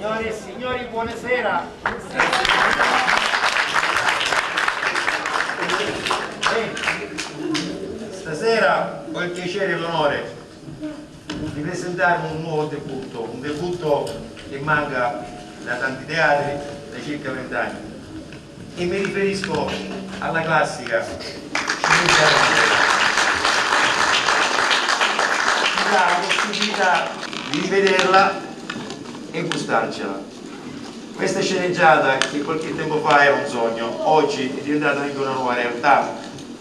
Signore e signori, buonasera. Bene, stasera ho il piacere e l'onore di presentare un nuovo debutto, un debutto che manca da tanti teatri da circa 20 anni. E mi riferisco alla classica sceneggiata. Ci dà la possibilità di rivederla e gustarcela. Questa sceneggiata, che qualche tempo fa era un sogno, oggi è diventata anche una nuova realtà,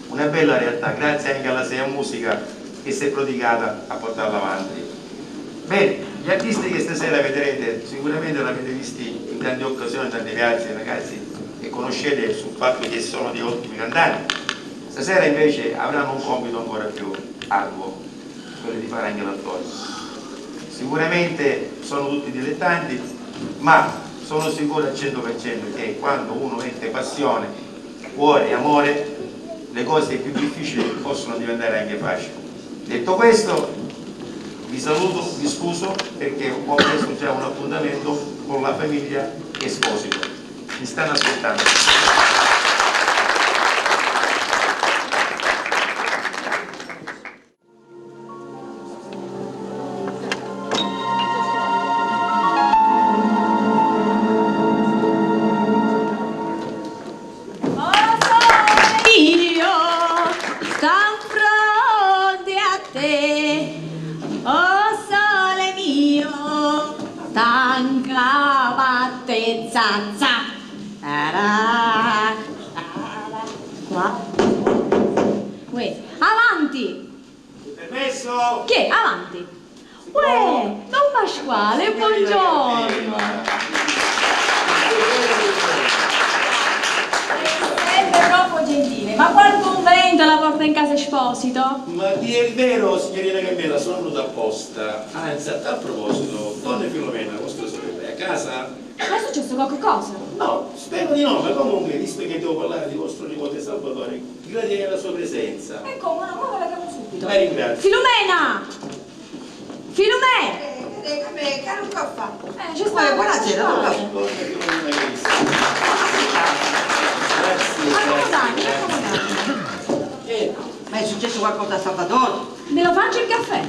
una bella realtà, grazie anche alla Sea Musica che si è prodigata a portarla avanti. Bene, gli artisti che stasera vedrete, sicuramente l'avete visti in tante occasioni, tanti ragazzi e ragazzi che conoscete sul fatto che sono dei ottimi cantanti. Stasera invece avranno un compito ancora più arduo, quello di fare anche l'attore. Sicuramente sono tutti dilettanti, ma sono sicuro al 100% che quando uno mette passione, cuore e amore, le cose più difficili possono diventare anche facili. Detto questo, vi saluto, vi scuso perché ho preso già un appuntamento con la famiglia Esposito. Mi stanno aspettando. Oh sole mio, sta 'nfronte a te. Oh sole mio, sta 'ncapa a te, za za. Tarà, tarà, qua. Uè, avanti! Permesso? Che? Avanti! Uè, Don Pasquale, buongiorno! Sempre troppo gentile, ma qual convento la porta in casa Esposito? Ma a dire il vero, signorina Carmela, sono venuto apposta. Anzi, a tal proposito, donna Filomena, vostra sorella, è a casa? Ma è successo qualcosa? No, spero di no, ma comunque, visto che devo parlare di vostro nipote Salvatore, gradirei la sua presenza. E come no, ma ve la chiamo subito. La ringrazio. Filomena! Filomè! Caro caffè. Ci sta. Buonasera, don Pasquale. Donna Filomena carissima. Grazie, Accomodate, grazie, accomodate. grazie. Ma è successo qualcosa a Salvatore? Me lo faccio il caffè?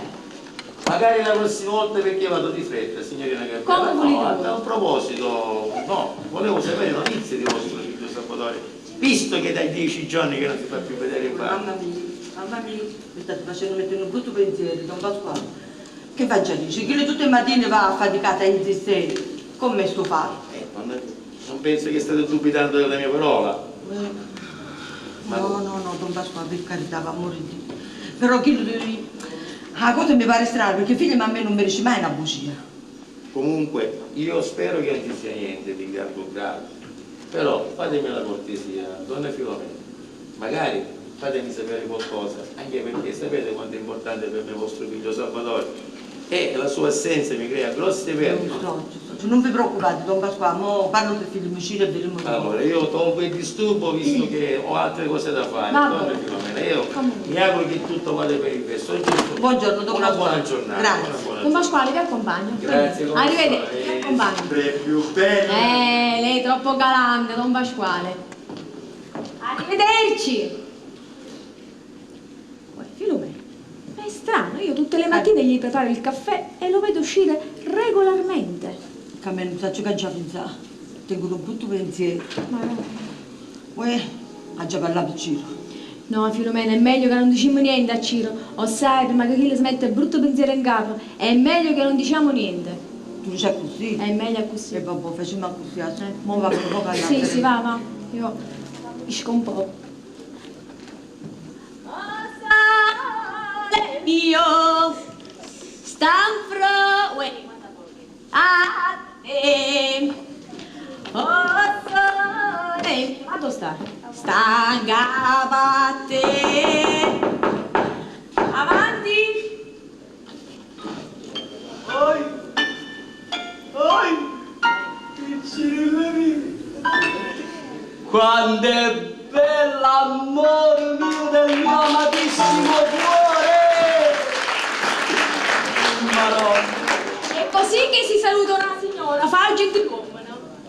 Magari la prossima volta perché vado di fretta, signorina Carmela. Come volete No, a voi. tal proposito, no, volevo sapere notizie di vostro figlio Salvatore, visto che dai 10 giorni che non si fa più vedere in parte. Mamma mia, mamma mia, mi state facendo mettere un brutto pensiero, don Pasquale. Che faccia dice? Che lui tutte le mattine va a faticare a insistere. Come sto fare? Non penso che state dubitando della mia parola. No, no, no, don Pasquale, per carità, va a morire. Però chi lo. La cosa mi pare strana perché figlio a me non mi dice mai una bugia. Comunque, io spero che non ci sia niente di grave o grave. Però fatemi la cortesia, donna Filomena, magari fatemi sapere qualcosa, anche perché sapete quanto è importante per me vostro figlio Salvatore. E la sua assenza mi crea grosse perdite. Non so, non vi preoccupate, don Pasquale, mo parlo per figlio mio e vedremo. Allora, io tolgo il disturbo visto che ho altre cose da fare. Vabbè. Donna Filomena, io Comunque. mi auguro che tutto vada per il verso giusto. Buongiorno, don Una Pasquale. buona giornata. Grazie. Una buona Don Pasquale, vi accompagno. Grazie, come Arrivederci, vi sta? accompagno. Sempre più bello. Lei è troppo galante, Don Pasquale. Arrivederci. Uè, Filomena, ma è strano, io tutte le mattine gli preparo il caffè e lo vedo uscire regolarmente. Che a me non so che già pensare. Tengo un brutto pensiero. Ma Uè, ha già parlato Ciro. No, Filomena, è meglio che non diciamo niente a Ciro. O sai, prima che chi le smette il brutto pensiero in capo, è meglio che non diciamo niente. Tu dici così? È meglio così. E vabbè, facciamo così. Eh. Mo va un po' Sì, sì, va, va. Io esco un po'. Oh, sole mio, sta 'nfronte a te. Oh, sole, ma dove sta? Sta 'ncapa a te. Avanti. Oi! Oi! Piccirilla mia! Quando è bella amore mio del mio amatissimo cuore! Madonna! È così che si saluta una signora. signora, fa il gentiluomo.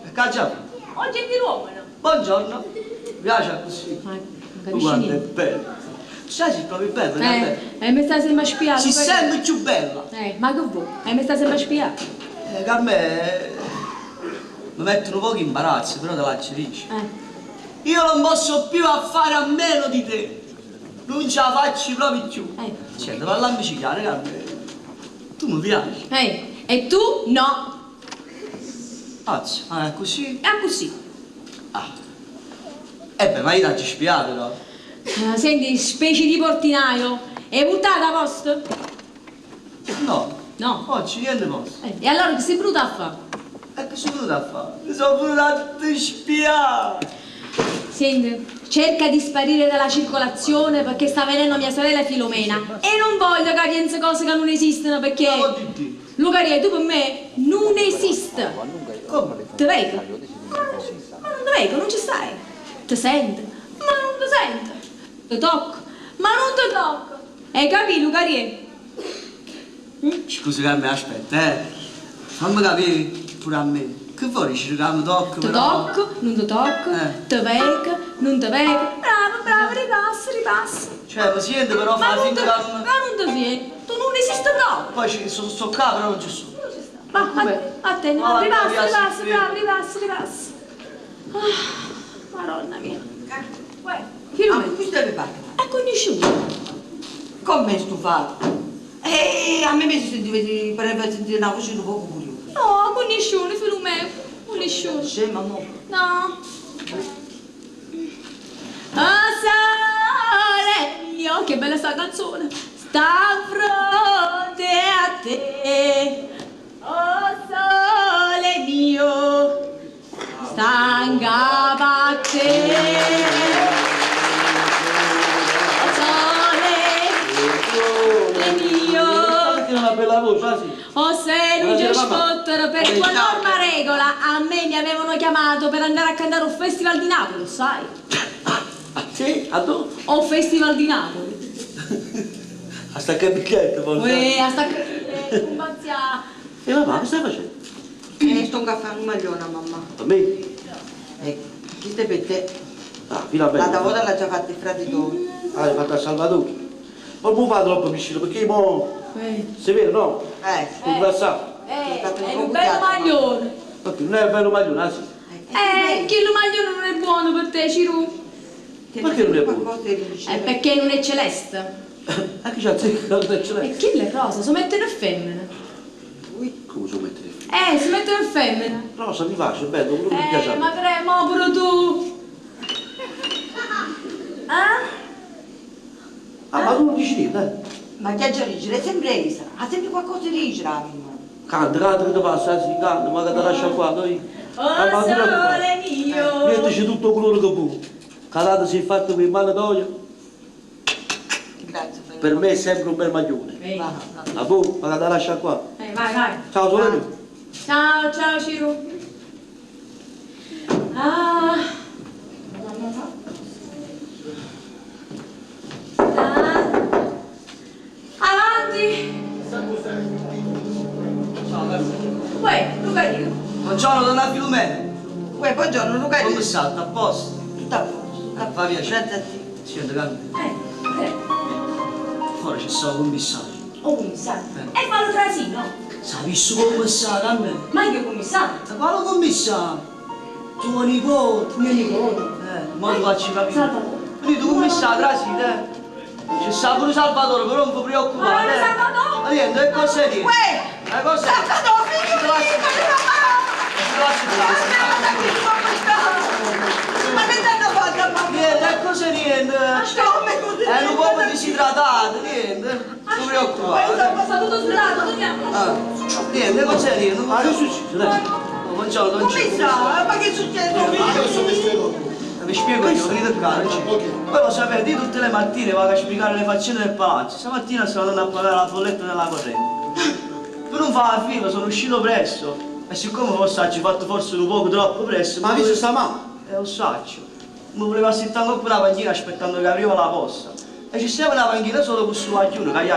E che già? O gentiluomo. Buongiorno. Mi piace così. Ma non capisci Guarda, è niente. bello. Sai, sei proprio bella, non è bella. Eh, mi sta sempre a spiare. Sei sempre più bella. Ma che vuoi? Mi sta sempre a spiare. Che a me mi mettono un poco in imbarazzo, però te la ci dici. Io non posso più a fare a meno di te. Non ce la faccio proprio più. Senti, parlammoci chiaro, Carmen. Tu mi piaci. E tu no. Pazzo, ah, è così? È così. Ah. Eh beh, ma io ti ho spiato, no? Ah, senti, specie di portinaio, è buttata a posto? No. No. Oggi niente posto. E allora che sei venuta a fare? E che sono venuta a fare? Mi sono venuta a te spiare. Senti, cerca di sparire dalla circolazione perché sta venendo mia sorella Filomena e non voglio che pensi cose che non esistono perché... Lucaria, tu per me non esiste. Come? Ti vedo? Ma non ti vedo, non ci stai. Ti sento? Ma non ti sento. Ti tocco? Ma non ti tocco. Hai capito, Lucaria? Scusa Carmen, aspetta, eh. Fammi capire pure a me. Che vuoi dire che mi tocco? Ti però? tocco, non ti tocco, ti vedo, non ti vedo. Bravo, bravo, ripassa, ripassa. Cioè, mi sento però Ma fa non finta ti, che mi... ma non ti vieni, tu non esisti proprio. Poi ci sono sto qua, però non ci sono. Ma a, a te, no, Ma ripassa, la ripassa, sì. bravo, ripassa, ripassa. Ah, Madonna mia. Uè, Filomena. Ah, questo deve fare. È conosciuto. Come stufato? A me mi si sentiva di pareva sentire una voce un poco curiosa. No, con nessuno, Filomena, con nessuno. Scema, mo. No. Ah, sole mio, che bella sta canzone. Sta fronte a te. Oh sole mio, sta in capo a te. Oh sole mio. Stamattina una bella voce, ah sì. O se non c'è Buonasera, mamma. sfottere per tua norma regola, a me mi avevano chiamato per andare a cantare un festival di Napoli, sai? Ah, sì? A tu? O festival di Napoli. A staccare il biglietto, forse. Uè, a staccare il biglietto, E mamma, che stai facendo? Sto a fare un maglione, mamma. Per me? Ecco, questo è per te. Ah, finalmente. L'altra volta l'ha già fatta il frate tuo. Ah, l'hai fatta a Salvatore. Ma non fa troppo vicino, perché mo... Si vede, no? Sto ingrassato. È un bello maglione. Perché non è un bello maglione, ah sì. Che il maglione non è buono per te, Ciru. Perché non è buono? È perché non è celeste. A chi c'ha zecca non è celeste? E chi è rosa? Si mettono in femmina. Come si mette in femmina? Si mettono in femmina. Rosa mi piace, bello, quello che mi piace a me. Ma cremo pure tu. Eh? Ah, ma tu non dici niente, eh? Ma che già dice? È sempre Isa. Ha sempre qualcosa di dice, la mamma. Canta, canta che ti passa, sì, canta, ma che ti lascia qua, dai. Oh, Ah, ma tu non sole mio. Mettici tutto quello che vuoi. Calata si è fatto con mano d'olio. Grazie. Per me è sempre un bel maglione. Ah, boh, ma che ti lascia qua. Vai, vai. Ciao, sole mio. Ciao, ciao, Ciru. Ah. Ah. Avanti. Uè, Luca io. Buongiorno, donna Filomena. Uè, buongiorno, Luca. Come sta? Tutto a posto? Tutto a posto. Fa piacere. Grazie a te. Senti, Carmen. Fuori c'è stato un commissario. Oh, commissario. E fallo trasì, no? Sa visto come commissario, Carmen? Ma io commissario? Ma quale commissario? Tuo nipote. Mio nipote? Mo ti faccio capire. Salvatore. Quindi tu commissario, trasì, eh? C'è sta pure Salvatore, però non ti preoccupare. Ma eh. Salvatore! Ma niente, che cosa è? Uè! Ma cosa? Salvatore, figlio mio, Ma che ti hanno fatto, mamma? Niente, che cosa niente? Come? È un po' disidratato, niente. Non ti preoccupare. Sta tutto sudato, torniamo. Ah, niente, cos'è niente? Ma che è successo? Dai. Oh, buongiorno, don Ciccio. Commissario, ma che succede? Vi spiego io, venite qua, non c'è. Voi lo sapete, io tutte le mattine vado a spiegare le faccende del palazzo. Stamattina sono andato a pagare la bolletta della corrente. Per non fare la fila, sono uscito presto. E siccome forse ci ho fatto forse un poco troppo presto... Ma visto sta mano? Lo saccio. Mi volevo assettare ancora la panchina aspettando che apriva la posta. E ci stava una panchina solo con suo aiuto, che